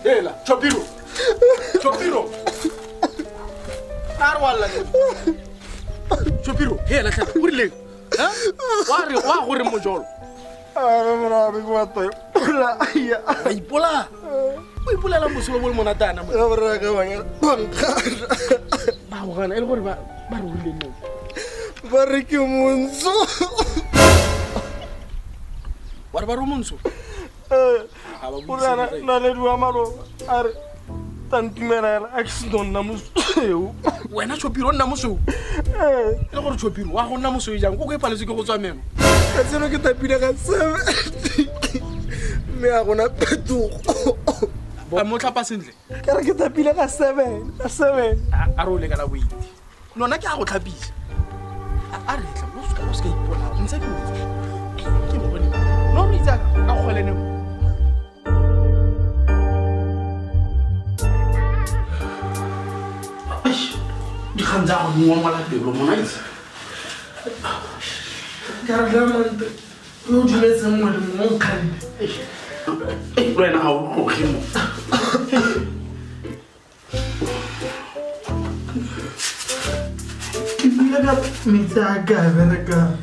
Hela, Chopiro. Chopiro. Arwala. Chopiro, hela tlha. O rile. Ha? Wa re wa gore mojolo. A re mora be go tla. Ya. Ba ipola. O ipolela mosolo bo le monatana mo. Ba re ka bang. Ba go gana e le gore ba re rile mo. Ba re ke monso. Wa re ba re monso. O rana na le dua malo a re tantumela a ke se nna mosweu. Wena Chopiro nna mosweu. Eh, le gore Chopiro wa go nna mosweu jang ko go e paletse ke go tswa meno. Ka tseno ke tapile ga 7. Mme a gona phetogo. Ba mo tlhapa sentle. Ka re ke tapile ga 7, ga 7. A re o le ka la boiti. Lona ke a go tlhapisa. A re tla mo se ka ipola. Ntse ke motse. Ke mo bone. No re itse ka kgolene mo. Dikgang tsa go ngongwala pelo mona itse. Ka re lamante o dumetse mongwe le mongwe o nkganne. Le wena ga o tloge mo. Ke buile ka metsi a ka berekang.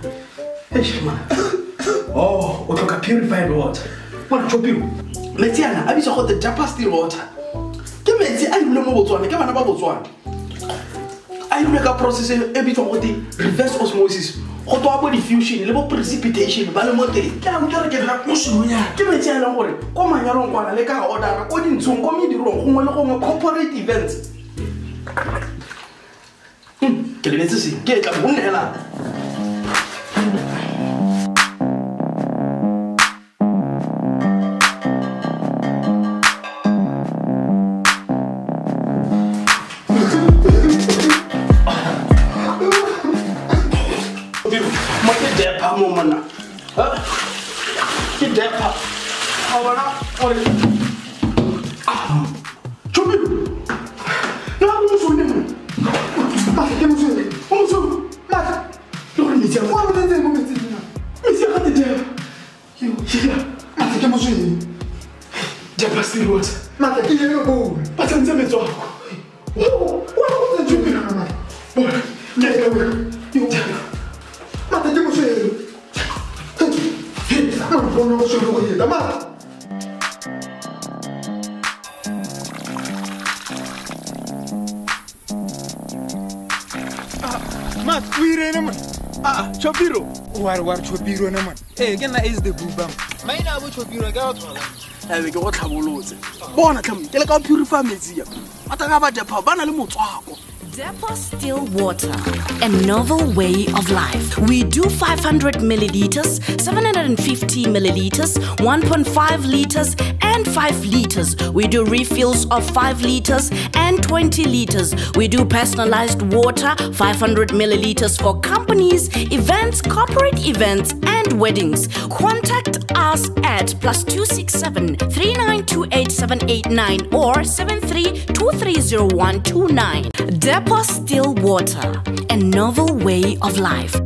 Oh, o tlhoka purified water. Bona Chopiro, metsi ana a bitswa go the Japa still water. Ke metsi a ilwe mo Botswana, ke bana ba Botswana. A ilwe ka process e bitswang go te reverse osmosis. Go twa bo diffusion le bo precipitation ba le mo teng. Ke a utlwa re ke nna mosweunyana. Ke metsi a e leng gore ko manyalong kwana le ka order ko dintshong ko medirong gongwe le gongwe corporate events. Ke lebetse se ke tla go nnela. Mo ke depa mo monna. Ke depa. A bona gore Chopiro. Na go mosone mo. Ke mosone. O mosone. Mata. Ke gore metsi a Wa boletse mo metsing na. Metsi a ga te depa. Yo, ya. Mata ke mosone. Depa still water. Mata ke yelo bo. Ba tsentse metswako. Wa go Chopiro na mata. Bona. Ke ka bo. Yo. Mata ke mosweu. No bona go sweu go yeta mata. Mat, o irene man. Ah, Chopiro. Wa re Chopiro ne man. Eh, ke nna Ace the Booba. Maina a bo Chopiro ke a tshwala. Ebe ke go tlhabolotse. Bona tlham, ke le ka purify metsi ya. Batho ka ba depa ba na le motswako. Depo Still Water, a novel way of life. We do 500 milliliters, 750 milliliters, 1.5 liters, and 5 liters. We do refills of 5 liters and 20 liters. We do personalized water, 500 milliliters for companies, events, corporate events, and weddings. Contact us at +267 3928 789 or 73230129. Depo Still Water, a novel way of life.